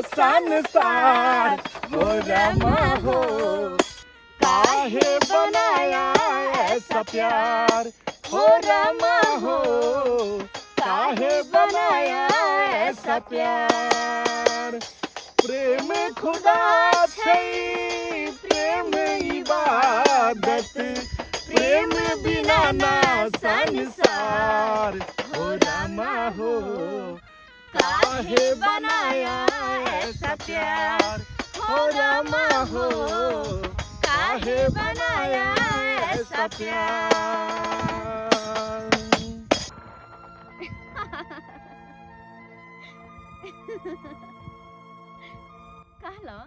संसार हो रामा हो, काहे बनाया ऐसा प्यार हो रामा हो, काहे बनाया ऐसा प्यार। प्रेम खुदा छै, प्रेम इबादत, प्रेम बिना ना संसार हो रामा हो, काहे बनाया ऐसा प्यार हो रामा हो, काहे बनाया ऐसा प्यार। कहलहुँ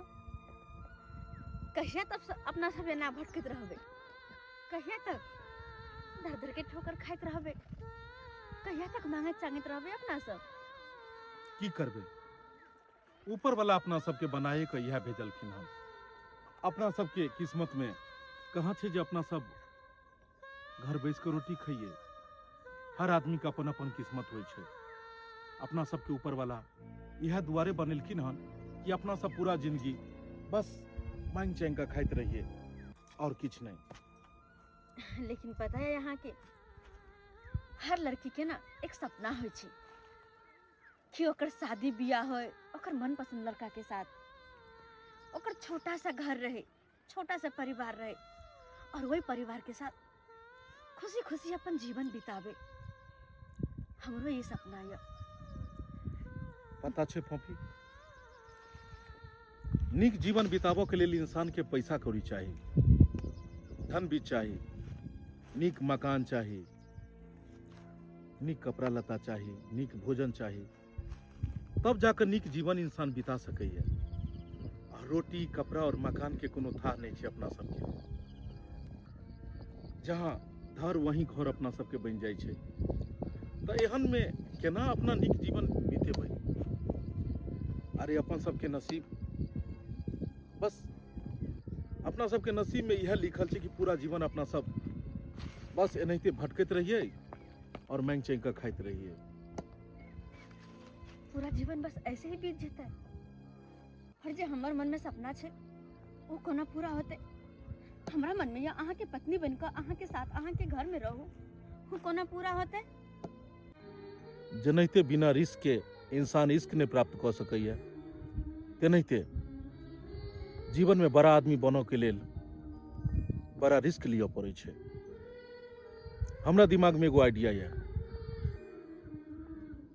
कहिया तक अपना सब एना भटकैत रहबै, कहिया तक दर दर के ठोकर खाइत रहबै, कहिया तक मांगैत चांगैत रहबै अपना सब? की करबै, ऊपर वाला अपना सबके बनाए के इएह भेजलखिन हन। अपना सबके किस्मत में कहाँ छै जे अपना सब घर बैस के रोटी खइए। हर आदमी के अपन अपन किस्मत होइ छै। अपना सबके ऊपर वाला इएह दुआरे बनेलखिन हन कि अपना सब पूरा जिंदगी बस मांगि चांगि कऽ खाइत रहिए और किछु नहि। लेकिन पता है यहाँ के हर लड़की के ना एक सपना होइ छै कि ओकर शादी बियाह होय ओकर मनपसंद लड़का के साथ, ओकर छोटा सा घर रहे, छोटा सा परिवार रहे और वही परिवार के साथ खुशी खुशी अपन जीवन बितावे। हमरो ये सपना ये। पता छै फोफी, नीक जीवन बिताबऽ के लेल इंसान के पैसा कौड़ी चाही, धन भी चाही, नीक मकान चाही, नीक कपड़ा लत्ता चाही, नीक भोजन चाही, तब जाकर नीक जीवन इंसान बिता सकैए। आ रोटी कपड़ा और मकान के कोनो थाह नहीं छै अपना सबके। जहाँ धर वहीं घर अपना सबके बनि जाइ छै। तऽ एहन में केना अपना नीक जीवन बितेबै? अरे अपन सबके नसीब, बस अपना सबके नसीब में इएह लिखल छै कि पूरा जीवन अपना सब बस एनाहिते भटकैत रहियै और मांगि चांगि कऽ खाइत रहियै। पूरा जीवन बस ऐसे ही बीत जेतै। और जे हमर मन में सपना छै वो कोना पूरा होतै? हमरा मन में या अहाँ के पत्नी बन कऽ अहाँ के साथ अहाँ के घर में रहू, वो कोना पूरा होतै? जेनाहिते बिना रिस्क के इंसान इश्क नहि प्राप्त कऽ सकैए, तेनाहिते जीवन में बड़ा आदमी बनऽ के लेल बड़ा रिस्क लिअ पड़ै छै। हमरा दिमाग में एगो आइडिया यऽ,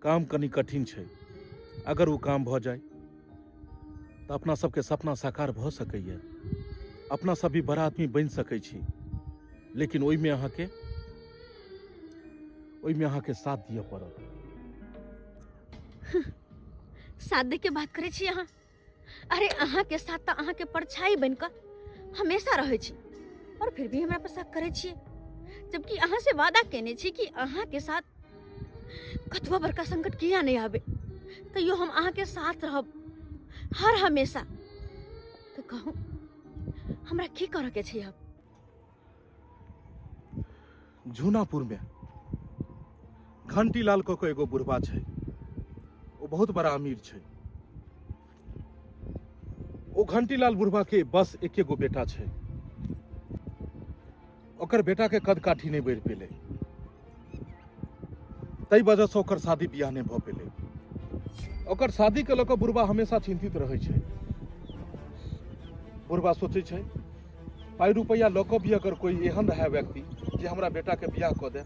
काम कनि कठिन छै, अगर ओ काम भऽ जाय तऽ अपना सबके सपना साकार भऽ सकैए, अपना सब भी बड़ा आदमी बनि सकै छी। लेकिन ओहिमे अहाँके साथ दिअ पड़त। साथ दे के बात करै छी अहाँ? अरे अहाँ के साथ तऽ अहाँ के परछाई बनि कऽ हमेशा रहै छी और फिर भी हमरा पर शक करै छियै, जबकि अहाँ से वादा केने छी कि अहाँ के साथ कतबो बड़का संकट किया नहीं आबे तैयो हम अहाँ के साथ रहब हर हमेशा। तऽ कहू हमरा की करऽ के छै अब? झूनापुर में घंटी लाल कऽ के एगो बुढ़बा छै, ओ बहुत बड़ा अमीर छै। ओ घंटी लाल बुढ़बा के बस एके गो बेटा छै। ओकर बेटा के कद काठी नहीं बढ़ि पेलै, ताहि वजह से ओकर शादी बियाह नहीं भऽ पेलै। ओकर शादी के लऽ कऽ बुढ़बा हमेशा चिंतित रहै छै। बुढ़बा सोचै छै पाइ रुपैआ लऽ कऽ भी अगर कोई एहन रहै व्यक्ति जे हमरा बेटा के बियाह कऽ दे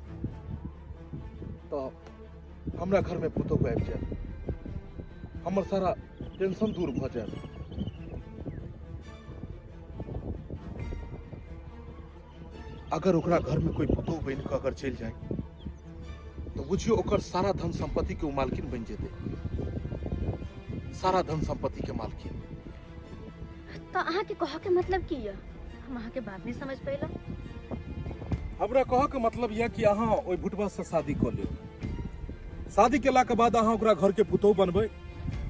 तऽ हमरा घर में पुतोहु आबि जायत, हमर सारा टेंशन दूर भऽ जायत। अगर ओकरा घर में कोई पुतोहु बनि कऽ अगर चलि जाय तऽ बुझियौ ओकर सारा धन संपत्ति के ओ मालकिन बनि जेतै, सारा धन संपत्ति के मालकिन। तऽ अहाँके कहऽ के मतलब की यऽ? हम अहाँके बात नहीं समझ पेलहुँ। हमरा कहऽ के मतलब यऽ कि अहाँ ओहि भुटबा से शादी कऽ लेब। शादी केला के बाद अहाँ ओकरा घर के पुतोहु बनबै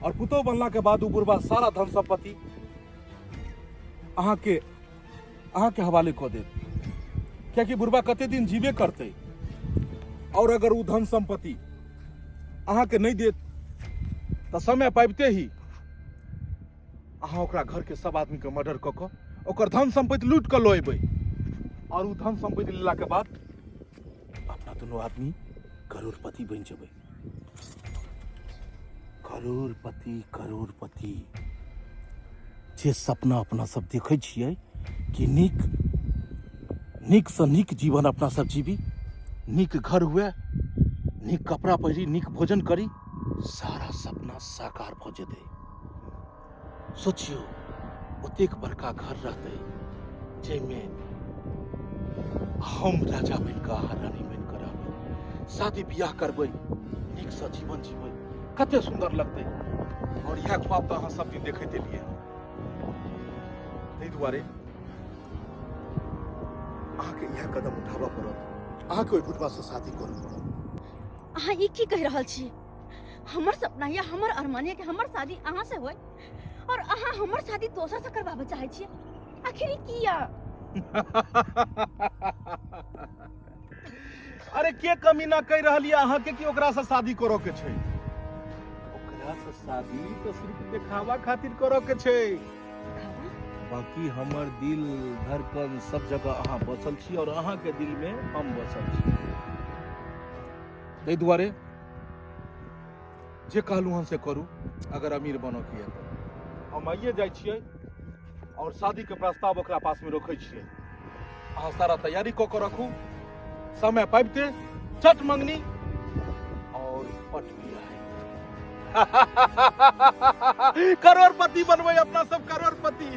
और पुतोहु बनला के बाद ओ बुढ़बा सारा धन संपत्ति अहाँके हवाले कऽ देत, कियाकि बुढ़बा कते दिन जीबे करतै। और अगर ओ धन संपत्ति अहाँके नहीं देत तऽ समय पाबिते ही अहाँ ओकरा घरके सब आदमीके मर्डर कऽ कऽ ओकर धन सम्पत्ति लूटि कऽ लऽ अयबै आओर ओ धन सम्पत्ति लेलाके बाद अपना दुनू आदमी करोड़पति बनि जेबै। करोड़पति करोड़पति जे सपना अपना सब देखै छियै कि नीक नीकसँ नीक जीवन अपना सब जीबी, नीक घर हुए, नीक कपड़ा पहिरी, नीक भोजन करी, सारा सपना साकार भऽ जेतै। सोचियौ, ओतेक बड़का घर रहतै जाहिमे हम राजा बनि कऽ अहाँ रानी बनि कऽ रहबै, शादी बियाह करबै, नीकसँ जीवन जीबै, कते सुन्दर लगतै। आओर इएह ख्वाब तऽ अहाँ सब दिन देखैत एलियै। ताहि दुआरे अहाँके इएह कदम उठाबऽ पड़त, अहाँके ओहि बुढ़बासँ शादी करऽ पड़त। अहाँ ई की कहि रहल छी? हमर सपना या हमर अरमान या कि हमर शादी अहाँ से होय और अहाँ हमर शादी दोसर से करवाबे चाहे छियै, आखिर ई किया? अरे के कमीना कहि रहल यऽ अहाँके कि ओकरा से शादी करऽ के छै? ओकरा से शादी तऽ सिर्फ देखावा खातिर करऽ के छै। देखावा? बाकी हमर दिल धड़कन सब जगह अहाँ बसल छी और अहाँके दिल में हम बसल छी। ताहि दुआरे जे कहलहुँ हन से करू, अगर अमीर बनऽ के यऽ तऽ। हम आइए जाइ छियै और शादीके प्रस्ताव ओकरा पासमे रखै छियै। अहाँ सारा तैयारी कऽ कऽ रखू, समय पाबिते चट मंगनी और पट बियाह। करोड़पति बनबै अपना सब, करोड़पति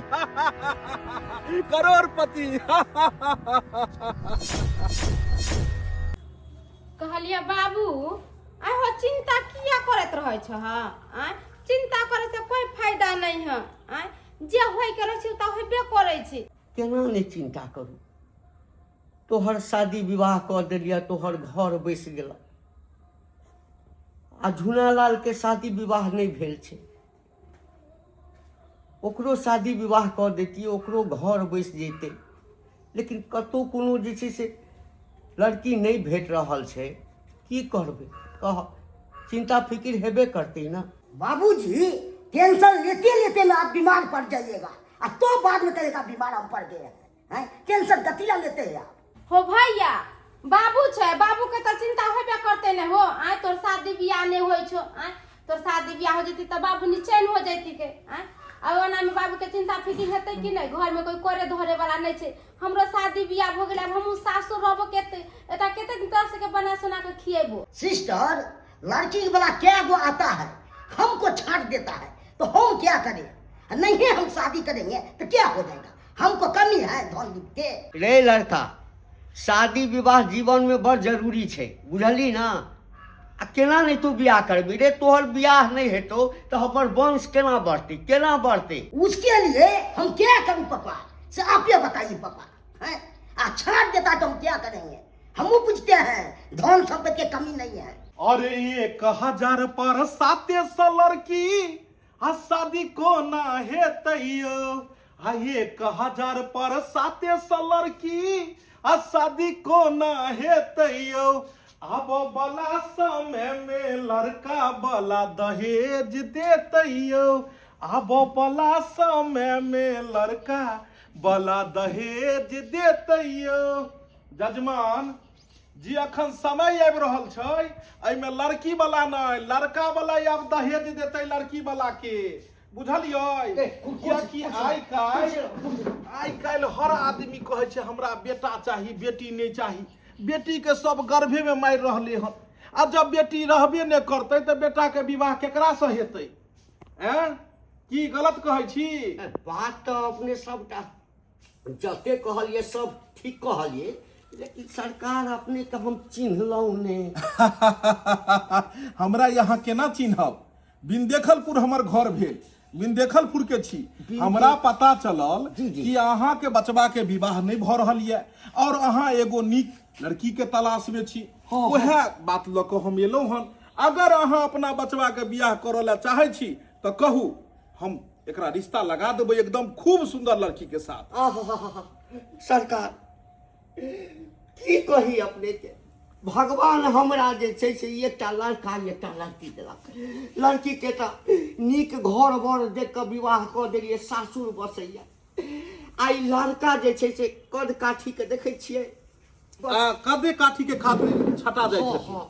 करोड़पति। कहलियै बाबू, आइ हो चिंता किया करैत रहै छह? आँय, चिंता करे से कोई फायदा नहीं है। आँय, जे होय के रहै छै ओ तऽ होबे करै छै। केना नहि चिंता करू? तोहर शादी विवाह कऽ देलियऽ, तोहर घर बसि गेलऽ, आ झुनालालके शादी विवाह नहि भेल छै। ओकरो शादी विवाह कऽ दैतियै, ओकरो घर बसि जैतै, लेकिन कतहु कोनो जे छै से लड़की नहि भेट रहल छै। की करबै कह? चिन्ता फिकिर हेबे करतै ने। बाबूजी, टेंशन लेते लेते ना आप बीमार पड़ जाइएगा आ तो बाद में कहेगा बीमार हम पड़ गए हैं। हैं? टेंशन कथी ला लेते हैं आप? हो भैया, बाबू छै, बाबू के तऽ चिंता होबे करते ने हो। आय, तोर शादी बियाह नहि होइ छौ। आय, तोर शादी बियाह हो जैती तऽ बाबू निचैन हो जैती के। आय, आ ओना में बाबू के चिंता फिकिर हेतै कि नहि? घर में कोई करे धरे वाला नहि छै। हमरो शादी बियाह भऽ गेलै, आब हमहूँ सासुर रहबो केते, एतऽ केते दिन तोरा सबके बना सोना के खिएबो। सिस्टर, लड़की वाला क्या गो आता है, हमको छांट देता है, तो हम क्या करें? नहीं हम शादी करेंगे तो क्या हो जाएगा? हमको कमी है धन के? रे लड़का, शादी विवाह जीवन में बड़ जरूरी छै, बुझली ना? आ केना नहि तू बियाह करबी रे? तोहर बियाह नहि हेतौ तऽ हमर वंश केना बढ़तै, केना बढ़तै? उसके लिए हम क्या करूं पापा, से आप ये बताइए पापा। हैं? आ छांट देता तो हम क्या करेंगे? हमू पूछते हैं, धन संपत्ति के कमी नहीं है। अरे 1000 पर 700 लड़की आ शादी कोना हेतैयो? आ 1000 पर 700 लड़की आ शादी कोना हेतैयो? आब बला समय में लड़का बला दहेज देतैयो, आब बला समय में लड़का बला दहेज देतैयो। जजमान जी, अखन समय आबि रहल छै, एहिमे लड़की वाला नहि, लड़का वाला आब दहेज देतै लड़की वाला के, बुझलियै? कियाकि आइ काल्हि हर आदमी कहै छै हमरा बेटा चाही, बेटी नहि चाही। बेटी के सब गर्भे में मारि रहले हन, आ जब बेटी रहबे नहि करतै तऽ बेटा के विवाह केकरा से हेतै? एँ, की गलत कहै छी? बात तऽ अपने सबटा जते कहलिए सब ठीक कहलिए, लेकिन सरकार अपने के हम चिन्हलहुँ ने। हमरा यहाँ केना चिन्हब? बिंदेखलपुर हमर घर भेल, बिंदेखलपुर के छी। हमरा पता चलल जी, जी। कि अहाँ के बचबा के विवाह नहीं भऽ रहल ये और अहाँ एगो नीक लड़की के तलाश में छी। वएह बात लऽ कऽ हम एलहुँ हन। अगर अहाँ अपना बचबा के बियाह करऽ लए चाहै छी तऽ कहू, हम एकरा रिश्ता लगा देबै एकदम खूब सुंदर लड़की के साथ। आहा, सरकार की कही अपने के, भगवान हमरा जे छै से एकटा लड़का एकटा लड़की देलक। लड़कीके तऽ नीक घर बर देख कऽ विवाह कऽ देलियै, सासुर बसैया। आ ई लड़का जे छै से कद काठीके देखै छियै, आ कदे काठी के खातिर छटा जाइ छथिन। हँ,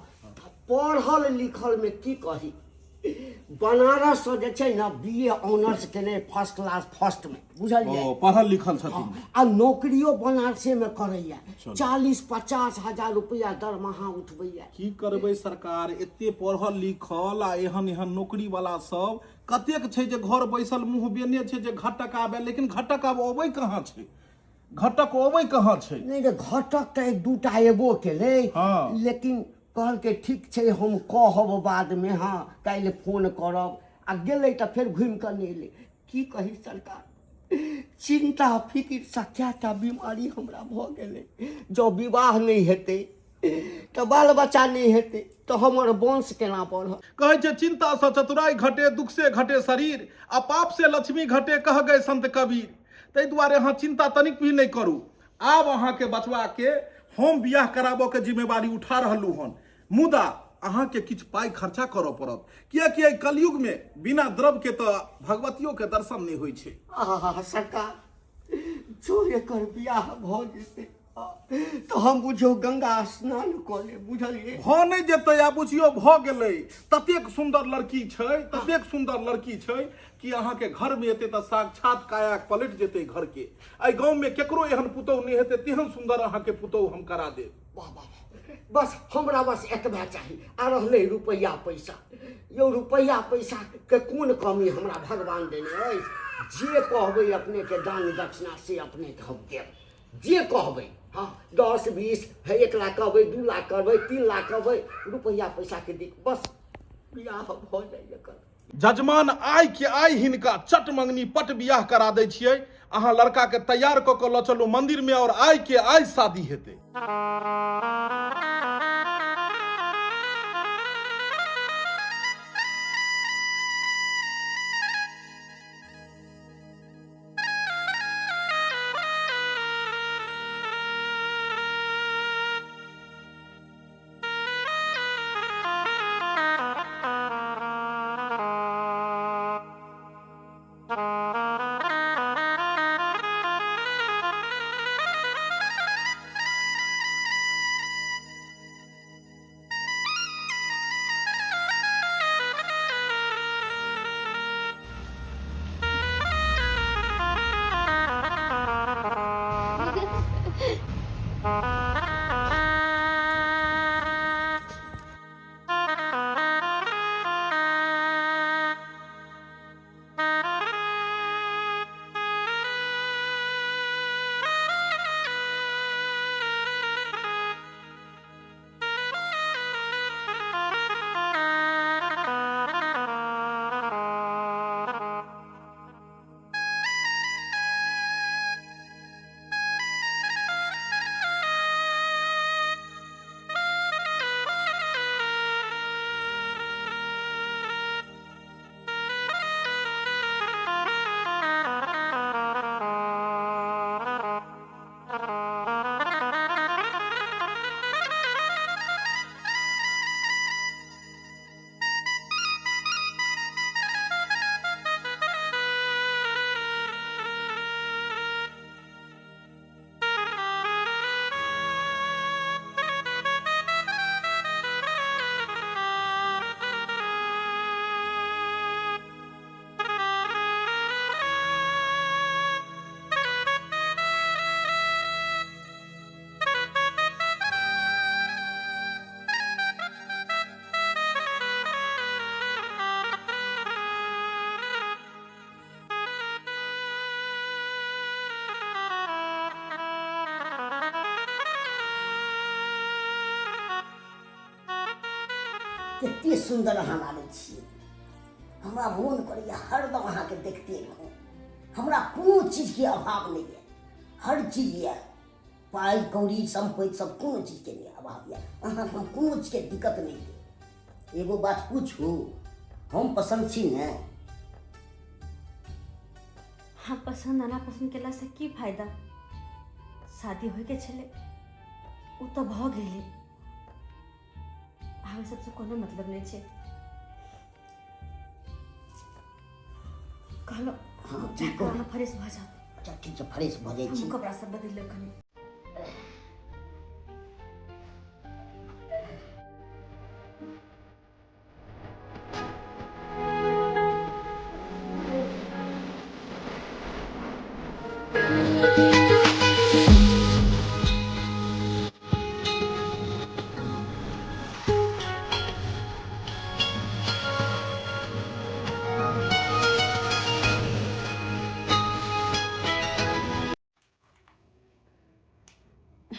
पढ़ल लिखल में की कही, बनारस से जे छै ने बी ए ऑनर्स केने, फर्स्ट क्लास फर्स्ट में, बुझलियै? ओ पढ़ल लिखल छथिन। आ नौकरियो बनारसे में करैया, 40-50 हजार रुपया दरमाहा उठबैया। की करबै सरकार, एते पढ़ल लिखल आ एहन एहन नौकरी वाला सब कतेक छै जे घर बैसल मुंह बेने छै जे घटक आबे, लेकिन घटक आब अबै कहाँ छै, घटक अबै कहाँ छै? नहि रे, घटक तऽ एक दूटा एबो केलै। हँ। लेकिन कहलकै ठीक छै हम कहब बादमे, हँ काल्हि फोन करब, आ गेलै तऽ फेर घुमि कऽ नहि एलै। की कही सरकार, चिन्ता फिकिरसँ कएटा बीमारी हमरा भऽ गेलै। जँ विवाह नहि हेतै तऽ बाल बच्चा नहि हेतै तऽ हमर वंश केना बढ़त? कहै छै चिंता से चतुराई घटे, दुख से घटे शरीर, आ पाप से लक्ष्मी घटे, कह गए संत कबीर। ताहि दुआरे अहाँ चिंता तनिक भी नहि करू। आब अहाँके बचवा के हम बियाह कराबऽ के जिम्मेवारी उठा रहलहुँ हन, मुदा अहाँके किछु पाइ खर्चा करऽ पड़त, किएकि एहि कलयुग में बिना द्रव्य के तऽ भगवतियो के दर्शन नहि होइ छै। आहा सरकार, जो एकर बियाह भऽ जेतै तऽ हम बुझियौ गंगा स्नान कऽ लेब, बुझलियै? भऽ नहि जेतै, आ बुझियौ भऽ गेलै। ततेक सुन्दर लड़की छै, ततेक सुन्दर लड़की छै कि अहाँके घरमे एतै तऽ साक्षात काया पलटि जेतै घरके। एहि गाँवमे केकरो एहन पुतोहु नहि हेतै तेहन सुन्दर अहाँके पुतोहु हम करा देब। वाह वाह वाह, बस हमरा बस एतबा चाही। आ रहलै रुपैआ पैसा, यौ रुपैआ पैसाके कोन कमी हमरा भगवान देने अछि। जे कहबै अपनेके दान दक्षिणा से अपनेके हम देब, जे कहबै। हँ, 10 20 है, 1 लाख कहबै, 2 लाख कहबै, 3 लाख कहबै, रुपैआ पैसाके दिक्कत, बस बियाह भऽ जाइ एकर। जजमान आइ के आइ हिनका चट मंगनी पट बियाह करा दै छियै। अहाँ लड़का के तैयार कऽ कऽ लऽ चलू मंदिर में और आइ के आइ शादी हेतै। कते सुन्दर अहाँ लागै छियै, हमरा मोन करैए हरदम अहाँके देखते रहूँ। हमरा कोनो चीजके अभाव नहि यऽ, हर चीज यऽ, पाइ कौड़ी सम्पति सब कोनो चीजके नहि अभाव यऽ, अहाँके हम कोनो चीजके दिक्कत नहि यऽ। एगो बात पूछू, हम पसन्द छी ने? हाँ, पसन्द आ नापसन्द केलासँ की फायदा? शादी होइके छलै, ओ तऽ भऽ गेलै। आब सबसँ कोनो मतलब नहि छै। कहलहुँ हँ, की जा कऽ कहू? अहाँ फ्रेश भऽ जाउ। अच्छा ठीक छै, फ्रेश भऽ जाइ छी। हम कपड़ा सब बदलि लेब कनि।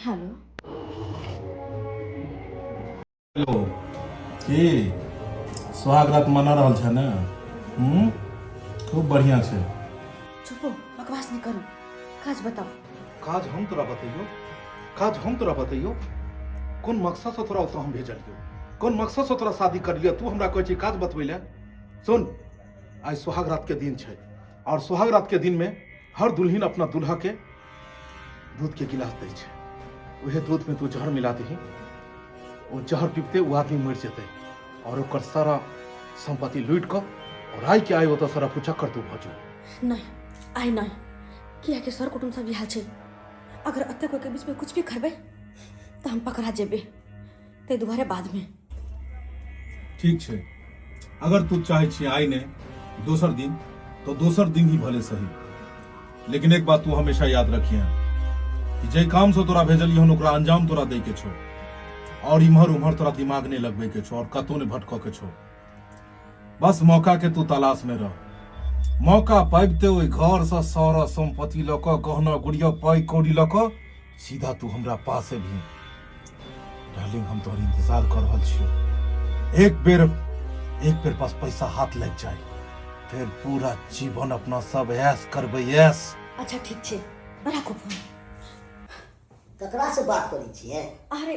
हेलो। हेलो, की सुहाग रात मना रहल छै ने? हम्म, खूब बढ़िया छै। चुपो, बकवास नहीं करू, काज बताओ। काज हम तोरा बतैयो? काज हम तोरा बतैयो? कोन मकसद से तोरा ओतऽ हम भेजलियो, कोन मकसद से तोरा शादी करलियो, तू हमरा कहै छी काज बतबै लए? सुन, आइ सुहाग रात के दिन छै और सुहाग रात के दिन में हर दुल्हन अपना दूल्हा के दूध के गिलास दै छै। उहे दूध में तू जहर मिला दही, ओ जहर पीबते ओ आदमी मरि जेतै और ओकर सारा संपत्ति लूटि कऽ और आइ के आइ ओतऽ सारा फुचक्कर तू भऽ जो। नहीं, आइ नहीं, कियाकि सर कुटुम्ब सब इएह छै। अगर एते कोई के बीच में कुछ भी करबै तऽ हम पकड़ा जेबै, ताहि दुआरे बादमे। ठीक छै, अगर तू चाहे छी आइ नहि दोसर दिन, तो दोसर दिन ही भले सही, लेकिन एक बात तू हमेशा याद रखिहे कि जे काम से तोरा भेजलियै हन ओकरा अंजाम तोरा दै के छौ और इम्हर उम्हर तोरा दिमाग नहीं लगबै के छौ और कतौ नहीं भटकऽ के छौ। बस मौका के तू तलाश में रह। मौका पाबिते ओहि घर से सारा संपत्ति लऽ कऽ, गहना गुड़िया पाई कौड़ी लऽ कऽ सीधा तू हमरा पास अबही। डार्लिंग, हम तोहर इंतजार कर रहल छियो। एक बेर बस पैसा हाथ लग जाए, फिर पूरा जीवन अपना सब ऐश करबै, ऐश। अच्छा ठीक छै, राखू फोन। ककरा से बात करै छियै? अरे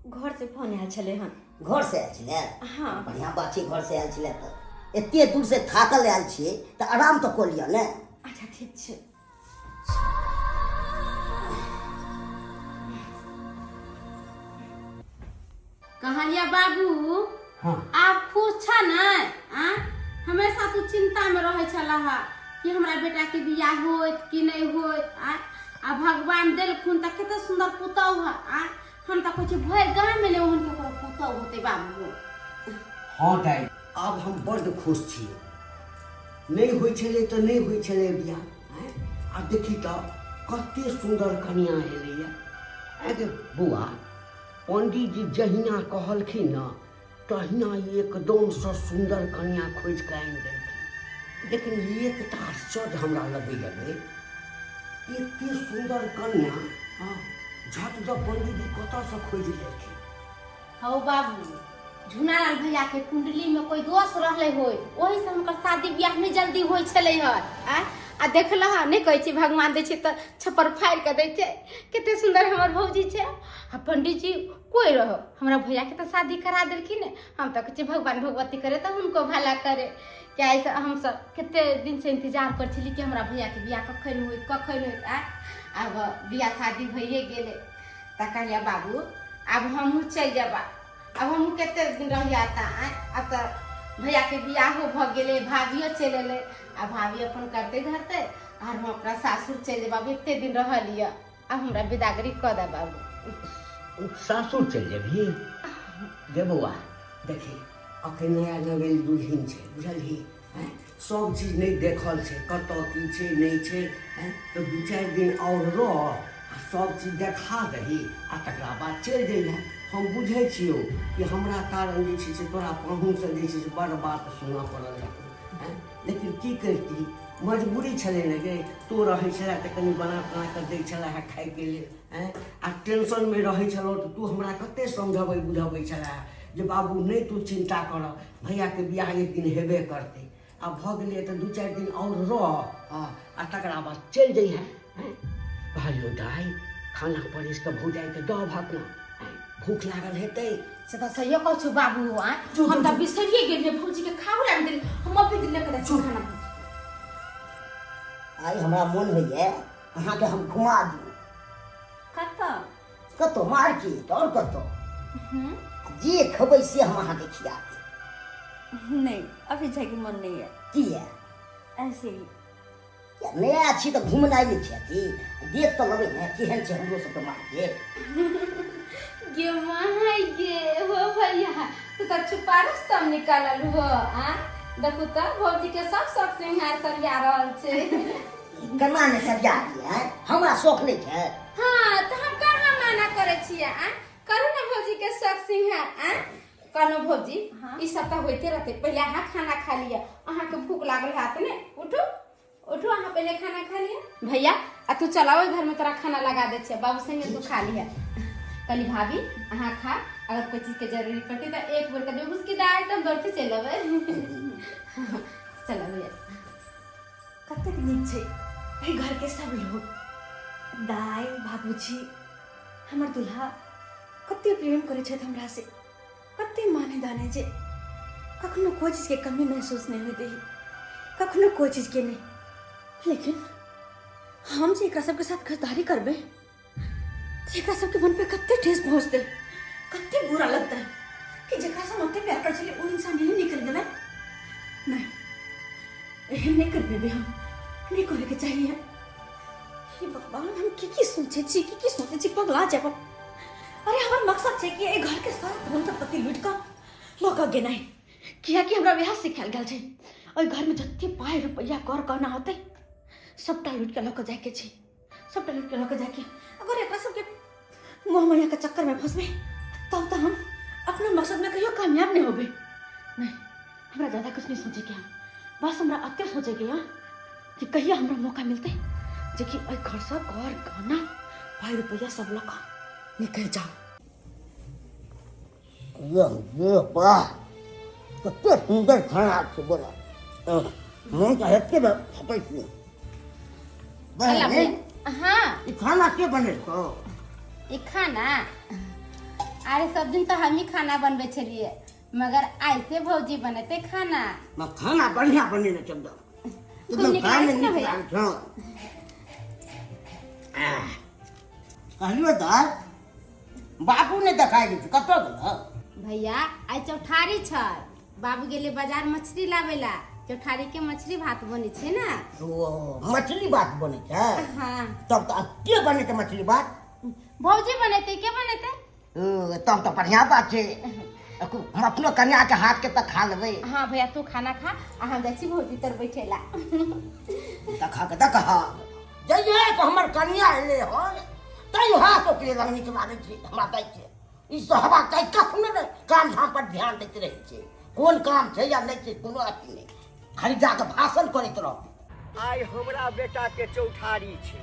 घर से फोन आयल छलै हन। घर से आयल छलै? हाँ। बढ़िआँ बात छै, घर से आयल छलै तऽ एते दूर से थाकल आयल छियै तऽ आराम तऽ कऽ लिअ ने। अच्छा ठीक छै। कहलिया बाबू, हाँ। आब खुश छ ने? आ हमेशा तू चिंता में रहे छलह कि हमरा बेटा के बियाह होत कि नहीं होत। आ आ भगवान देलखुन तऽ कते सुंदर पुतहु है। आ हम तऽ कहै छी भरि गाम में नहि ओहन ककरो पुतहु होतै बाबू। हाँ दाइ, आब हम बड्ड खुश छी। नहि होइ छलै तऽ नहि होइ छलै बियाह, आँय, आ देखी तऽ कते सुन्दर कनिआँ एलैए। आँय गे बौआ, पंडीजी जहिना कहलखिन ने तहिना एकदमसँ सुन्दर कनिआँ खोजि कऽ आनि देलखिन। लेकिन एकटा आश्चर्य हमरा लगैए गे, एते सुन्दर कनिआँ, हँ, झट दऽ पंडीजी कतऽसँ खोजि लेलखिन? हौ बाबू, झुनालाल भैया के कुंडली में कोई दोष रहले होय, ओही से हुनकर शादी बियाह नहीं जल्दी होय छलै हन। आँय, आ देखलह नहि कहै छी भगवान दै छै तऽ छप्पर फाड़ि कऽ दै छै। कते सुन्दर हमर भौजी छै। आ पंडीजी कोई रहो, हमरा भैया के तऽ शादी करा देलखिन। हम तऽ कहै छी भगवान भगवती करे तऽ हुनको भला करे। क्या ऐसा हम सब कते दिन से इंतजार कर छली कि हमरा भैया के बियाह कखन होइत कखन होइत। आँय, आब बियाह शादी भइए गेलै तऽ कहलियै बाबू आब हमहूँ चलि जेबा, आब हमहूँ कते दिन रहिया तऽ। आँय, आब तऽ भैयाके बियाहो भऽ गेलै, भाभियो चलि एलै, आ भाभी अपन करतै धरतै आर हम अपना सासुर चलि जेबा। बाबू, एते दिन रहलियै, आब हमरा बिदागरी कऽ दे बाबू। सासुर चलि जेबही गे बौआ? देखी, अखन नया नवेल दुल्हिन छै, बुझलही? आँय, सब चीज नहि देखल छै, कतऽ की छै नहि छै। आँय, तऽ दू चारि दिन आओर रह आ सब चीज देखा दही आ तकरा बाद चलि जइहे। हम बुझै छियौ कि हमरा कारण जे छै से तोरा पाहुनसँ जे छै से बड़ बात सुनऽ पड़ल हेतौ। आँय, लेकिन की करिती, मजबूरी छलै ने गे। तोँ रहै छलै तऽ कनि बना तना कऽ दै छलै हे खाइके लेल। आँय, आ टेंशनमे रहै छलहुँ तऽ तू हमरा कते समझबै बुझबै छलै जे बाबू नहि तू चिन्ता कर, भैयाके बियाह एक दिन हेबे करतै। आब भऽ गेलै तऽ दू चारि दिन आओर रह आ तकरा बाद चलि जइहे। आँय, कहलियौ दाइ, खाना परसि कऽ भौजाइके दऽ अबहक ने, आँय, भूख लागल हेतै। से तऽ सहिए कहै छौ बाबू। आँय, हम तऽ बिसरिए गेलियै भौजीके खाओ लए देली। हम अभी दिन लऽ कऽ जाइ छी खाना। आइ हमरा मोन होइए अहाँके हम घुमा दी। कतऽ? कतौ मार्केट, आओर कतौ। जे खेबै से हम अहाँके खिया देब। नहीं, अभी जायके मन नहीं है। किया? ऐसे ही। किया, नया छी तऽ घुमनाइ नहि छै अथी, देख तऽ लेबै ने केहन छै हमरो सबके मार्केट। गे माय गे, हो भैया, तू तऽ छुपा रुस्तम निकालल हो। आ देखू तऽ भौजी के सब शौक सिंहार सरिया रहल छै। केना ने सरिया दिए, हमरा शौक नहि छै? हाँ, तऽ हम कहाँ माना करै छियै? आ करू ने भौजी के शौक सिंहार। आ कहलहुँ भौजी, ई सब तऽ होइते रहतै, पहिले अहाँ खाना खा लिअ, अहाँके भूख लागल हैत ने। उठू उठू, अहाँ पहिले खाना खा लिअ। भैया, आ तू चल ओहि घरमे, तोरा खाना लगा दै छियै, बाबू संगे तू खा लिह। कहली भाभी, अहाँ खा, अगर कोई चीजके जरूरी पड़तै तऽ एक बेर कह देबै उसकी दाय, तऽ हम दौड़ते चलि अबै। चल भैया। कतेक नीक छै एहि घरके सब लोग, दाइ, बाबूजी, हमर दुल्हा, कते प्रेम करै छथि हमरा से, कते माने दाने जे कखनो कोई चीजके कमी महसूस नहि होइत दही, कखनो कोई चीजके नहि। लेकिन हम जे एकरा सबके साथ गद्दारी करबै तऽ एकरा सबके मन पे कते ठेस पहुँचतै, कते बुरा लगतै कि जकरा से हम ओते प्यार करै छलियै ओ इंसान ही निकलि गेलै। नहि, एहन नहि कर पेबै हम, नहि करैके चाहिए। हे भगवान, हम की की सोचै छी, की की सोचै छी, पगला जायब। अरे, हमर मकसद छै कि एहि घरके सारा धन सम्पत्ति लूटि कऽ लऽ कऽ गेनाइ, कियाकि हमरा वएह सिखायल गेल छै। ओहि घरमे जते पाइ रुपैआ कर कहना होतै सबटा लूटि कऽ लऽ कऽ जाइके छै, सबटा लूटि कऽ लऽ कऽ जाइके। अगर एकरा सबके मोह मायाके चक्करमे फंसबै तब तऽ हम अपना मकसदमे कहियो कामयाब नहि होबै। नहि, हमरा ज्यादा कुछ नहीं सोचैके है, बस हमरा एते सोचैके है कि कहिया हमरा मौका मिलतै जे कि एहि घरसँ घर गहना पाइ रुपैआ सब लऽ कऽ निकलि जाउ। ये ये वाह, कते सुन्दर खाना छै बोला, मन तऽ हेते खपै छियै। बहिन। हाँ। ई खाना के बनेलकौ? ई खाना, अरे सब दिन तऽ हमही खाना बनबै छलियै, मगर ऐसे भौजी बनेते खाना। ना, खाना बढ़िया बनेने छै एकदम। खूब एकदम नीक खाय मे लागै छै ने नीक भैया? लागै छै। आह, कहलियौ तऽ बाबू नहि देखाइ दै छै, कतऽ गेल? भैया, आइ चौठारी छै, बाबू गेलै बाजार मछली लाबै ला, चौठारी के मछली भात बनै छै ने। ओ, मछली भात बनै छै? हाँ। तब तऽ के बनेतै मछली भात? भौजी बनेतै, के बनेतै? ओ, तब तऽ बढ़िआँ बात छै, हम अपनो कन्याके हाथके तऽ खा लेबै। हाँ भैया, तू खाना खा आ हम जाइ छी भौजी तर बैठे ला। देखा के देखा, जइए तऽ हमर कन्या एलै हन तै हाथ ओकरे लग नीक लागै छै हमरा दै छै। ई सहबाक चाही, कखनो नहि काम धाम पर ध्यान दैत रहै छै, कोन काम छै या नहि छै कोनो अथी नहि, खाली जाकऽ भाषण करैत रहू। आइ हमरा बेटाके चौठारी छै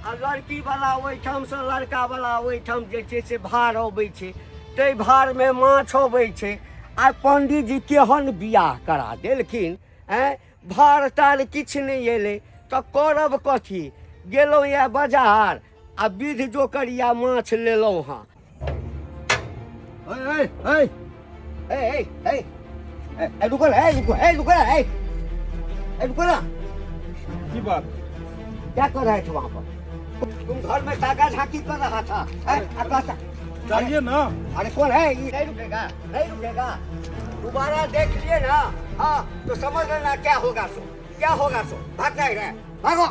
आ लड़की वाला ओहिठामसँ लड़का वाला ओहिठाम जे छै से भार अबै छै, ताहि भारमे माछ अबै छै। आ पंडीजी केहन बियाह करा देलखिन, आँय, भार तार किछु नहि एलै तऽ करब कथी? गेलहुँ यऽ बाजार आ विध जोकर या माछ लेलहुँ हँ। ए ए ए ए ए ए, रुको ना, ए रुको, ए रुको ना, ए ए रुको ना। की बात? क्या कर रहे थे वहाँ पर तुम? घर में ताका झांकी कर रहा था, हैं? आ कहता चाहिए ना। अरे कौन है ये? नहीं रुकेगा, नहीं रुकेगा, दोबारा देख लिए ना, हाँ तो समझ लेना क्या होगा सो, क्या होगा सो। भाग नहीं रहे, भागो।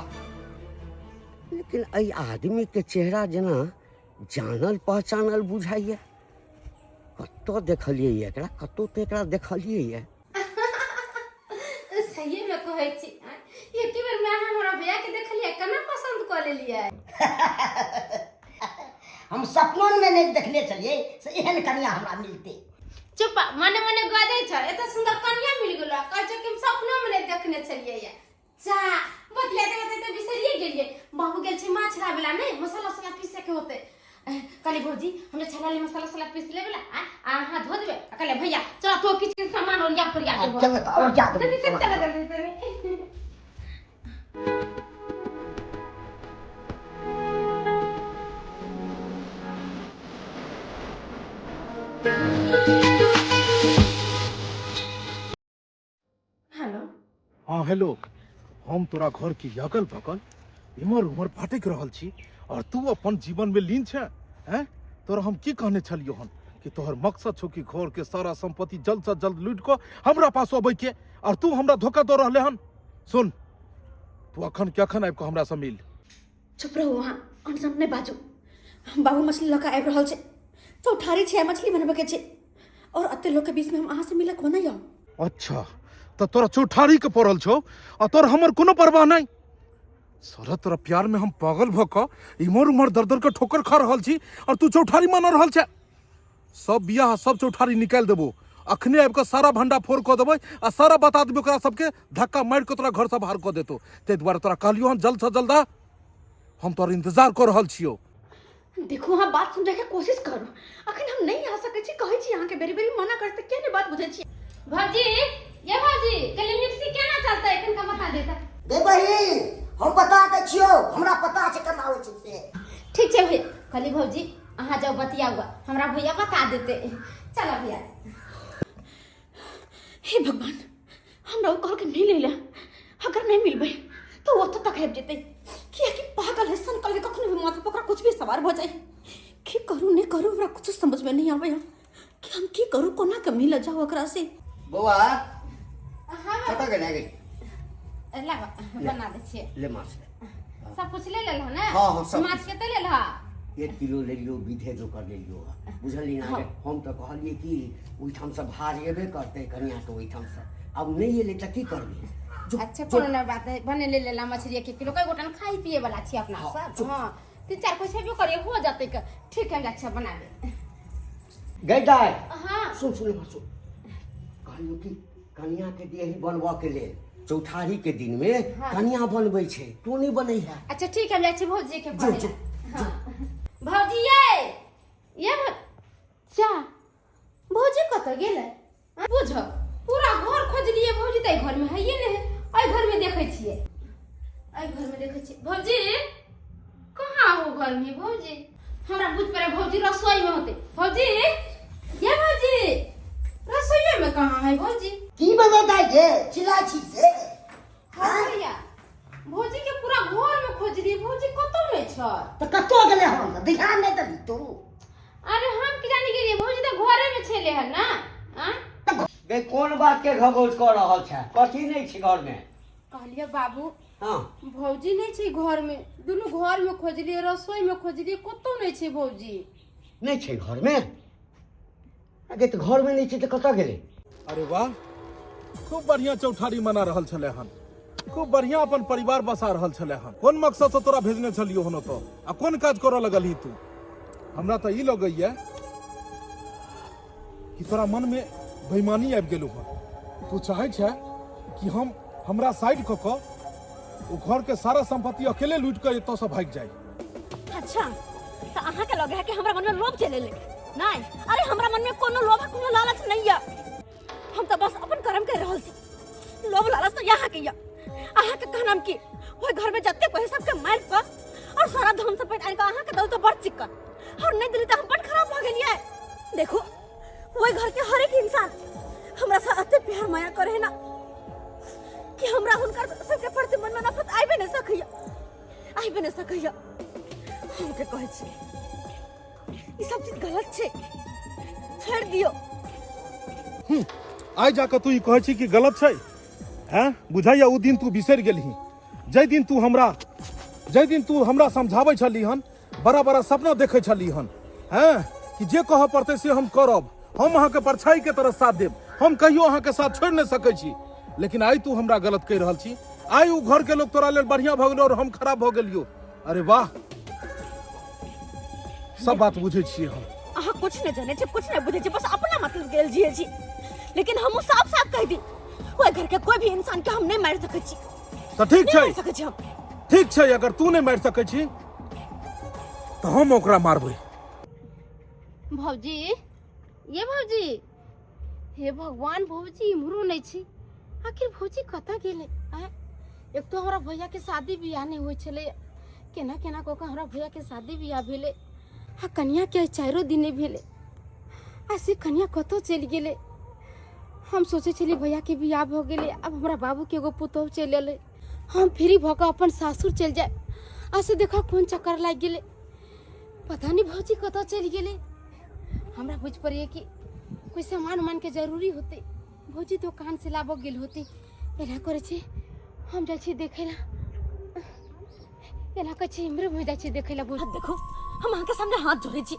लेकिन एहि आदमी के चेहरा जेना जानल पहचानल बुझाइए, कतऽ देखलियै एकरा, कतौ तऽ एकरा देखलियै। सहिए में कहै छी, एके बेर में अहाँ हमरा भैया के देखलियै, केना पसंद कऽ लेलियै? हम सपनो में नहि देखने छलियै से एहन कन्या हमरा मिलतै। चुप, मने मने गजै छ, एते सुंदर कन्या मिल गेलो, कहै छ कि हम सपनो में नहि देखने छलियै। या जा, बतलाते बतलाते बिसरिए गेलियै, बाबू गेल छै माछ लाबै ला, नहि मसाला उसाला पीसे के होतै। कहली भौजी, हमरा छला ले मसाला उसाला पीस लेबै ला आ अहाँ धो देबै। आ कहले भैया, चल तो किछु के सामान ओरिया फोरिया देबो। चल तऽ ओरिया देबै। जल्दी चल, चल जल्दी जल्दी। हेलो। हाँ हेलो, हम तोरा घर के अगल बगल इम्हर उम्हर भटकि रहल छी और तू अपन जीवन में लीन छे, हैं? तोरा हम की कहने छलियो हन कि तोहर मकसद छौ कि घर के सारा संपत्ति जल्द से जल्द लूट कऽ हमरा पास अबै के और तू हमरा धोखा दऽ रहले हन। सुन, तू अखन के अखन आबि कऽ हमरा से मिल। चुप रहू अहाँ, अनसन नहि बाजू। बाबू मछली लऽ कऽ आबि रहल छै, चौठारी छै, मछली बनबैके छै और एते लोकके बीचमे हम अहाँसँ मिलऽ कोना आउ? अच्छा, तऽ तोरा चौठारी के पड़ल छौ आ तोर हमर कोनो परवाह नहि। साला तोरा प्यार में हम पागल भ कऽ इम्हर उम्हर दर दर के ठोकर खा रहल छी और तू चौठारी मना रहल छे। सब बियाह सब चौठारी निकालि देबो, अखने आबि कऽ सारा भंडा फोड़ कऽ देबै आ सारा बता देबै ओकरा सबके, धक्का मारि कऽ तोरा घरसँ बाहर कऽ देतौ। ताहि दुआरे तोरा कहलियौ हन जल्द सँ जल्द आ, हम तोहर इंतजार कऽ रहल छियौ। देखू, अहाँ बात समझैके कोशिश करू, अखन हम नहि आ सकै छी, कहै छी अहाँके बेरी बेरी मना करते, किया नहि बात बुझै छी? भौजी, ये भौजी, कल मिक्सी केना चलतै एखन का बता देता। गे बहिन, हम बता दै छियौ, हमरा पता छै केना होइ छै से। ठीक छै भैया। कहली भौजी अहाँ जाउ बतियाउ, हमरा भैया बता देते। चलो भैया। हे भगवान, हमरा ओ कहलकै मिलै लए, अगर नहि मिलबै तऽ ओ ओतऽ तक आबि जेतै, कियाकि पागल है, सनकल है, कखनो भी माथा पर ओकरा कुछ भी सवार भऽ जाइ। की करू नहि करू, हमरा कुछ समझमे नहि आबैए कि हम की करू, कोना के मिलऽ जाउ ओकरा से। बौआ, हाँ। कतऽ गेलै गे? ला बना दै छियै। ले माछ। सब कुछ ले लेलह ने? हाँ, सब माछ कुछ। कते लेलह? 1 किलो लेलियो, विधे जोकर लेलियो। बुझलियै ना? हम तऽ कहलियै कि ओहिठामसँ भार एबे करतै कनियाँके ओहिठामसँ, आब नहि एलै तऽ की करबै? जो, अच्छा, जो। कोनो नहि बात है, भने ले लेला मछली 1 किलो, कई गोटा खाई पिए वाला छी अपना सब। चुप। हाँ, तीन चार पैसा भी करे हो जाते के। ठीक है, अच्छा बनाबे। गै दाइ। हाँ। सुन सुन सुन, कहलियौ कि कनियाँके दियही बनबऽ के लेल, चौठारीके दिनमे कनियाँ बनबै छै, तू नहि बनै है। अच्छा ठीक है, हम जाइ छी भौजी के जो, कहै जो, ला। हाँ। भौजी ये ये जा, भौजी कतऽ गेलै? बुझ, पूरा घर खोजलियै, भौजी तऽ एहि घर में हैये नहि है। एहि घर में देखै छियै, एहि घर में देखै छियै। भौजी कहाँ हो घर में? भौजी हमरा बुझ पड़े भौजी रसोई में होते। भौजी, ये भौजी, रसोई में कहाँ है भौजी? की भेलै दाइ गे, चिल्लाइ छी से? हाँ भैया, भौजी के पूरा घर में खोजलियै, भौजी कतौ नहि छै। तऽ कतऽ गेलै हन? ध्यान नहि देलही तू? अरे हम की जानी गेलियै, भौजी तऽ घरे में छेले हन ना। आँ? गे, कोन बात के घबौज कऽ रहल छै? कथी नहि छै घरमे? कहलियै बाबू, भौजी नहि छै घर में, दुनू घर में खोजलियै, रसोई में खोजलियै, कतौ नहि छै भौजी। नहि छै घरमे? अगे तऽ घरमे नहि छै तऽ कतऽ गेलै? अरे वाह, खूब बढ़िया चौठारी मना रहल छलै हन, खूब बढ़िया अपन परिवार बसा रहल छलै हन। कोन मकसद से तोरा भेजने छलियो हन ओतऽ आ कोन काज करऽ लगलही तू? हमरा तऽ ई लगैया कि तोरा मन में बेईमानी आबि गेलौ हन। तू चाहै छै कि हम हमरा साइड कऽ कऽ ओ घर के सारा संपत्ति अकेले लूटि कऽ एतऽ से भागि जाय। अच्छा, तऽ अहाँके लगे है कि हमरा मन में लोभ चलि एलै? नहि, अरे हमरा मन में कोनो लोभ आ कोनो लालच नहीं है, हम तऽ बस अपन कर्म कर रहल छी। लोभ लालच तऽ यहाँ के यऽ। अहाँके कहनाम कि ओहि घर में जते कोई सबके मारि कऽ और सारा धन संपत्ति आनि कऽ अहाँके दल तऽ बड़ चिक्कन, और नहीं दिली तऽ हम बड़ खराब भऽ गेलियै। देखू, ओहि घर के हरेक इंसान हमरा से एते प्यार माया करे है ना कि हमरा हुनकर सबके प्रति मन में नफरत आबे नहीं सकैया, आबि नहि सकैया। हम के कहै छी, ई सब चीज गलत छै, छोड़ि दियौ। आइ जाकऽ तू ई कहै छी कि गलत छै? हैं, बुझाइया ओ दिन तू बिसरि गेलही जाहि दिन तू हमरा समझाबै छली हन, बड़ा बड़ा सपना देखै छली हन, हैं, कि जे कहऽ पड़तै से हम करब, हम अहाँके परछाई के तरह साथ देब, हम कहियो अहाँके साथ छोड़ि नहि सकै छी। लेकिन आइ तू हमरा गलत कहि रहल छी। आइ ओ घर के लोग तोरा लेल बढ़िया भऽ गेलो और हम खराब भऽ गेलियो। अरे वाह, सब बात बुझै छियै हम। अहाँ कुछ नहि जानै छी, कुछ नहि बुझै छी, बस अपना मतलब के लेल जियै छी। लेकिन हमहूँ साफ साफ कहि दी, ओहि घर के कोई भी इंसान के हम नहि मारि सकै छी। तऽ ठीक नहि छै। मारि सकै छी हम। ठीक छै, अगर तू नहि मारि सकै छी तऽ हम ओकरा मारबै। भौजी, ये भौजी, हे भगवान, भौजी इम्हरो नहि छै, आखिर भौजी कतऽ गेलै? आँय, एक तो हमरा भैयाके शादी बियाह नहि होइ छलै, केना केना कऽ कऽ हमरा भैयाके शादी बियाह भेलै आ कनियाके आइ चारिओ दिन नहि भेलै आ से कनिया कतऽ चलि गेलै? हम सोचै छलियै भैयाके बियाह भऽ गेलै, आब हमरा बाबूके एगो पुतोहु चलि एलै, हम फ्री भऽ कऽ अपन सासुर चलि जायब, आ से देखऽ कोन चक्कर लागि गेलै। पता नहि भौजी कतऽ चलि गेलै। हमरा बुझ पड़ैए कि कोई सामान उमान के जरूरी होते भौजी दोकान से लाबऽ गेल होते। एना करै छी हम जाइ छी देखै ला, एना कहै छी इम्हरे भऽ जाइ छी देखै ला भौजी। देखो हम अहाँ के सामने हाथ जोड़े छी,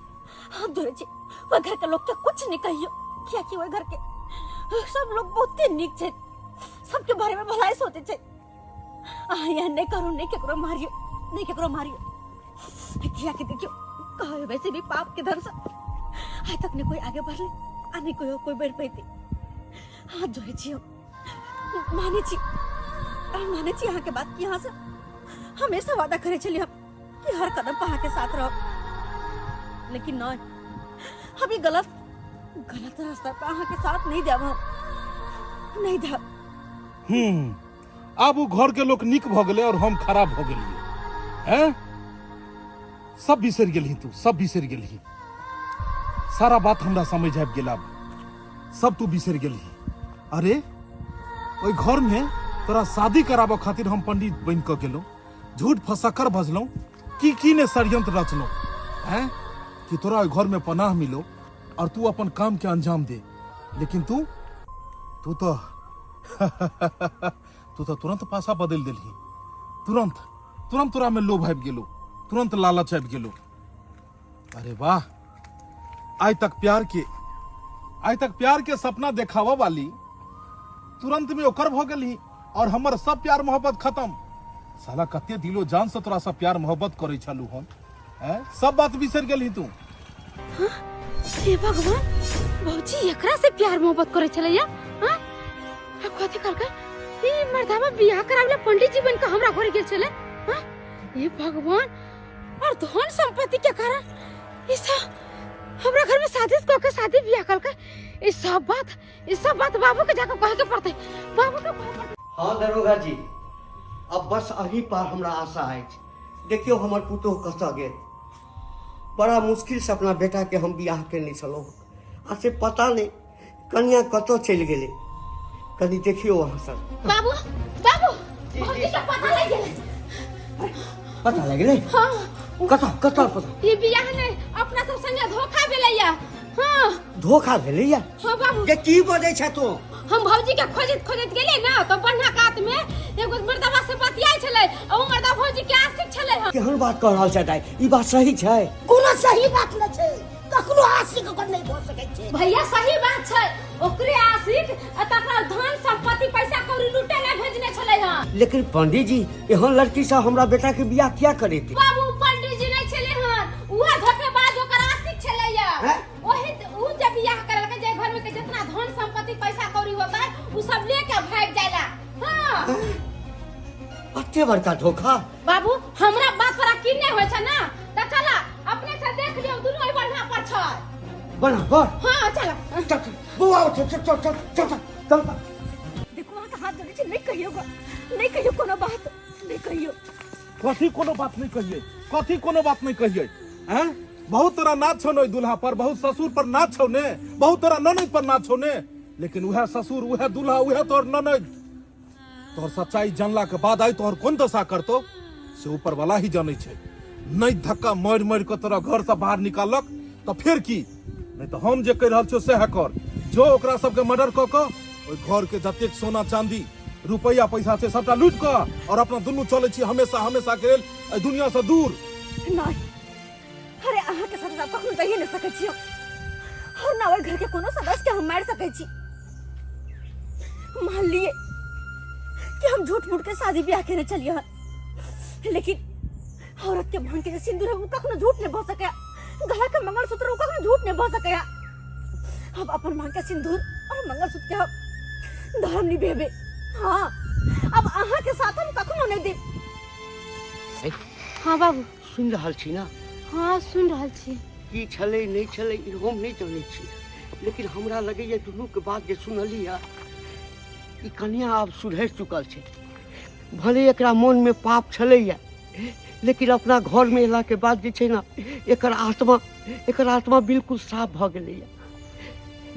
हाथ जोड़े छी, ओहि घर के लोग के कुछ नहीं कहियो, कियाकि ओहि घर के सब लोग बहुते नीक छै, सबके बारे में भलाई सोचे छै। अहाँ एहन नहीं करू, नहीं केकरो मारियो, नहीं केकरो मारियो, कियाकि देखियो कहे वैसे भी पाप के धन से आइ तक नहीं कोई आगे बढ़ले आ नहीं कोई कोई बढ़ पैते। हाथ जोड़े छी हम, माने छी, हम माने छी अहाँ के बात कि अहाँ से हमेशा वादा करे छलियै हम कि हर कदम पर अहाँ के साथ रहब, लेकिन नहीं हम ई गलत गलत रास्ता पर अहाँ के साथ नहीं देब, हम नहीं देब। आब ओ घर के लोग नीक भऽ गेलै और हम खराब भऽ गेलियै। हैं सब बिसरि गेलही तू, सब बिसरि गेलही, सारा बात हमरा समझ आबि गेल, आब सब तू बिसरि गेलही। अरे ओहि घर में तोरा शादी कराबऽ खातिर हम पंडित बनि कऽ गेलहुँ, झूठ फसक्कर बजलहुँ, की की ने षड्यंत्र रचलहुँ, हैं कि तोरा ओहि घर में पनाह मिलो और तू अपन काम के अंजाम दे, लेकिन तू तू तो तू तो तुरंत पासा बदल देलही, तुरंत तुरंत तोरा में लोभ आबि गेलो, तुरंत लालच आबि गेलो। अरे वाह, आइ तक प्यार के, आइ तक प्यार के सपना देखावा वाली तुरंत में ओकर भ गेलही और हमर सब प्यार मोहब्बत खत्म। साला कते दिलो जान से तोरा सब प्यार मोहब्बत करे छलू हम, हैं सब बात बिसर गेलही तू। हे भगवान, भौजी एकरा से प्यार मोहब्बत करे छलैया? हाँ आ कथी कहलकै ई मर्दावा बियाह करावेला पंडित जी बन के हमरा घर गेल छलै। हाँ हे भगवान, और धन संपत्ति के कारण ई सब हमरा घर में शादी कऽ के शादी बियाह कलकै। ई सब बात, ई सब बात बाबू के जाके कहे के पड़तै, बाबू के कहे पड़तै। हाँ दरोगा जी, अब बस अही पर हमरा आशा अछि। देखियौ हमर पुतोह कतऽ गेल। बड़ा मुश्किल से अपना बेटा के हम बियाह केने छलहुँ आ से पता नहीं कनिया कतऽ चलि गेलै। कनि देखियौ अहाँ सब। बाबू, बाबू, भौजी के पता लागि गेलै। पता लागि गेलै? हाँ। कतऽ, कतऽ पता? ई बियाह ने अपना सब संगे धोखा भेलैया। हाँ। धोखा भेलैया? हाँ बाबू। जे की बजै छै तू? हम भौजी के खोजैत खोजैत गेलियै ना तो बन्हा कात में एगो मर्दवा से बतियाइ छलै आ उ मर्दा भौजी के आशिक छलै हन। केहन बात कह रहल छै दाइ, ई बात सही छै? कोनो सही बात नहि छै, कखनो आशिक ओकर नहि भऽ सकै छै। भैया सही बात छै, ओकरे आशिक आ तकरा धन संपत्ति पैसा कौड़ी लूटे ला भेजने छलै हन। लेकिन पंडित जी एहन लड़की से हमरा बेटा के बियाह किया करेते? बाबू पंडित जी नहीं छलै हन, उहे धोखेबाज ओकर आशिक छलै हैं? ओही उ जब बियाह करलकै जे घर में के जितना धन संपत्ति पैसा कौड़ी होता है उ सब लेके भाग जाइला। हाँ। अते बड़का धोखा? बाबू हमरा बात पर यकीन नहीं होय छै ना त चला अपने से देख लियो, दुनू ओहि बढ़िया पर छै। बढ़िया पर? हाँ चला। चल, चल, बौआ, चल, चल, चल, चल, चल, चल, चल। देखो अहाँ के हाथ जोड़ै छी, नहीं कहियो गो, नहीं कहियो कोनो बात, नहीं कहियो। कथी कोनो बात नहीं कहिए, कथी कोनो बात नहीं कहिए? हैं बहुत तोरा नाच छौ ने दूल्हा पर, बहुत ससुर पर नाच छौ ने, बहुत तोरा ननद पर नाच छौ ने, लेकिन उहे ससुर उहे दूल्हा उहे तोहर ननद तोहर सच्चाई जानला के बाद आई तोहर कोन दशा करतो से ऊपर वाला ही जानै छै। नहीं धक्का मारि मारि के तोरा घर से बाहर निकालक तो फिर की, नहीं तो हम जे कहि रहल छियौ सएह कर। जो ओकरा सबके मर्डर कऽ कऽ ओहि घर के जतेक सोना चांदी रुपैया पैसा छै सबटा लूटि कऽ और अपना दुनू चलै छी हमेशा हमेशा के लेल एहि दुनिया से दूर। नहीं अरे अहाँ के साथ कखनो जाइए नहीं सकै छी और ना ओहि घर के कोनो सदस्य के हम मारि सकै छी। मान लिए कि हम झूठ मूठ के शादी ब्याह केने चलिए हन, लेकिन औरत के भांग के जे सिंदूर है वो कखनो झूठ नहीं भऽ सकैया, गला के मंगलसूत्र वो कखनो झूठ नहीं भऽ सकैया। हम अपन मांग के सिंदूर और मंगलसूत्र के हम धर्म निभेबे। हाँ अब अहाँ के साथ हम कखनो नहीं देब। हाँ बाबू। सुनि रहल छी ना? हाँ सुनि रहल छी। की छलै नहि छलै ई हम नहि जानै छी, लेकिन हमरा लगैया दुनूके बात जे सुनलियै ई कनिया आब सुधरि चुकल छै। भले एकरा मोनमे पाप छलैया, लेकिन अपना घरमे अयलाके बाद जे छै ने एकर आत्मा बिल्कुल साफ भऽ गेलैया।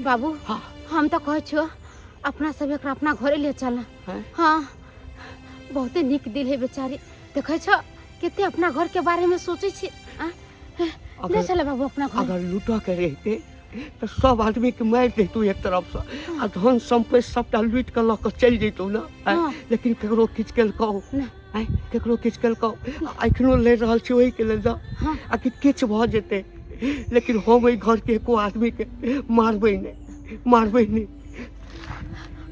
बाबू। हाँ। हम तऽ कहै छियौ अपना सब एकरा अपना घरे ले चल। हैं? हाँ बहुते नीक दिल है बेचारी, देखै छौ कते अपना घर के बारे में सोचै छी। आ? ले चल बाबू अपना घर। अगर लूटऽ के रहिते तऽ सब आदमीके मारि दैतहुँ एक तरफसँ आ धन सम्पत्ति सबटा लूटि कऽ लऽ कऽ चलि जैतहुँ ने आँय? हँ। लेकिन केकरो किछु केलकौ नहि। आँय केकरो किछु केलकौ आ एखनो लड़ि रहल छी ओहिके लेल ने हँ। आ कि किछु भऽ जेतै लेकिन हम एहि घरके एको आदमीके मारबै नहि, मारबै नहि।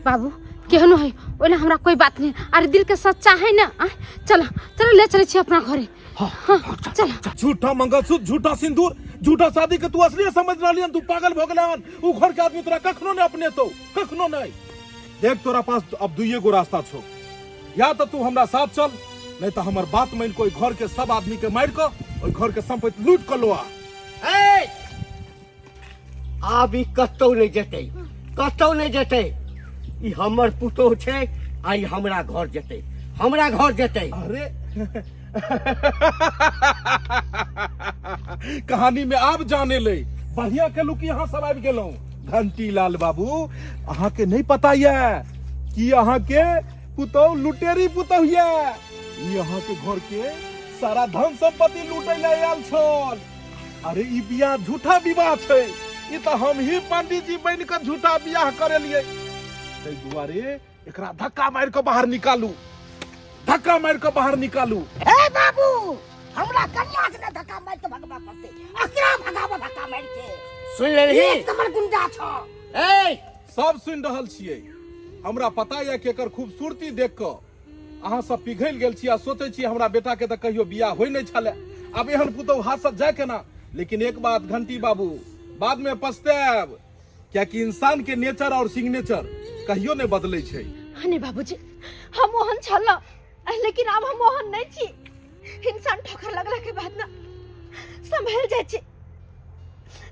बाबू केहनो है ओना हमरा कोई बात नहीं। अरे दिल के सच्चा है ना। चलो चलो ले चले छी अपना घरे। हाँ, चल। झूठा मंगलसूत्र, झूठा सिंदूर, झूठा शादी के तू असली समझ रहली हन, तू पागल भ गेला हन। उ घर के आदमी तोरा कखनो नहीं अपनेतो, कखनो नहीं। देख तोरा पास अब दुइये गो रास्ता छो, या तो तू हमरा साथ चल, नहीं तो हमर बात मान के ओइ घर के सब आदमी के मार के ओइ घर के संपत्ति लूट के लो आ। ए! आब ई कतौ नहीं जेतै, कतौ नहीं जेतै। ई हमर पुतोह छै आ ई हमरा घर जेतै, हमरा घर जेतै। अरे कहानी में आब जाने ले, बढ़िया केलू कि अहाँ सब आबि गेलहुँ। घंटी लाल बाबू अहाँ के नहीं पता ये कि अहाँ के पुतोह लुटेरी पुतोह ये, ई अहाँ के घर के सारा धन संपत्ति लूटे ले आयल छल। अरे ई बियाह झूठा विवाह छै, ई तऽ हम ही पंडित जी बनि कऽ झूठा बियाह करेलियै। ताहि दुआरे एकरा धक्का मारि कऽ बाहर निकालू, धक्का मारि कऽ बाहर निकालू। हे बाबू, हमरा कन्या के धक्का मारि के भगवा पड़तै, एकरा भगाबो धक्का मारि के। सुन लेलही? एक नंबर गुंडा छौ। ए! सब सुनि रहल छियै। हमरा पता यऽ कि एकर खूबसूरती देख कऽ अहाँ सब पिघलि गेल छी आ सोचै छी हमरा बेटा के तऽ कहियो बियाह होइ नहि छलै, आब एहन पुतोहु हाथ से जाय केना। लेकिन एक बात घंटी बाबू, बाद में पछतायब, कियाकि इंसान के नेचर और सिग्नेचर कहियो नहि बदलै छै। नहीं बाबूजी, हम ओहन छलहुँ, लेकिन आब हम ओहन नहीं छी। इंसान ठोकर लगला के बाद ना संभल जाइ छै,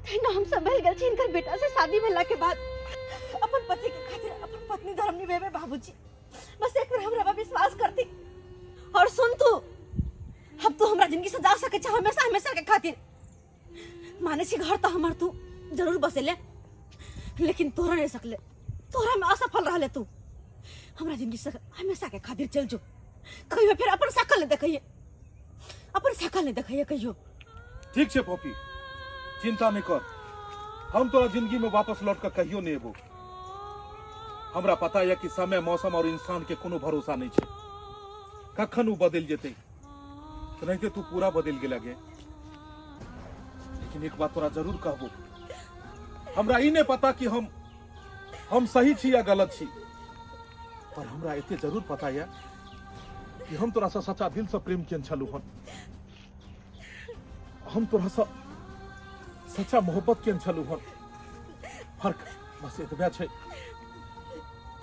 तहिना हम संभल गेल छी। हिनकर बेटा से शादी भेला के बाद अपन पति के खातिर अपन पत्नी धर्म निभेबे बाबूजी। बस एक बार हमरा पर विश्वास करती। और सुन तू, अब तू हमरा जिंदगी से जा सके छे हमेशा हमेशा के खातिर। माने छी घर तो हमर तू जरूर बसेले, लेकिन तोरा नहीं सकले, तोरा में असफल रहले तू। हमरा जिंदगी से हमेशा के खातिर चल जो, कहियो फिर अपन शकल नहीं देखिए, अपन शकल नहीं देखिए कहियो। ठीक छे पॉपी, चिंता नहीं कर, हम तोरा जिंदगी में वापस लौट कर कहियो नहीं एबो। हमरा पता यऽ कि समय, मौसम और इंसान के कोनो भरोसा नहीं छे, कखन उ बदलि जेतै। तेनाहिते तू पूरा बदलि गेला गे। लेकिन एक बात तोरा जरूर कहबो, हमरा ई नहीं पता कि हम सही छी या गलत छी, पर हमरा एते जरूर पता यऽ कि हम तोरा से सच्चा दिल से प्रेम केने छलहुँ हन, हम तोरा से सच्चा मोहब्बत केने छलहुँ हन। फर्क बस एतबे छै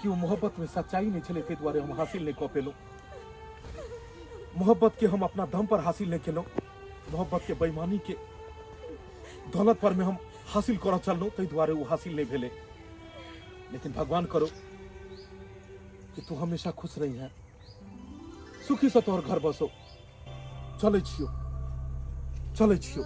कि ओ मोहब्बत में सच्चाई नहीं छलै, ताहि दुआरे हम हासिल नहीं कऽ पेलहुँ। मोहब्बत के हम अपना दम पर हासिल नहीं केलहुँ, मोहब्बत के बेईमानी के दौलत पर में हम हासिल करऽ चललहुँ, ताहि दुआरे ओ हासिल नहीं भेलै। लेकिन भगवान करो कि तू हमेशा खुश रही है, सुखी से तोहर घर बसो। चलै छियौ, चलै छियौ।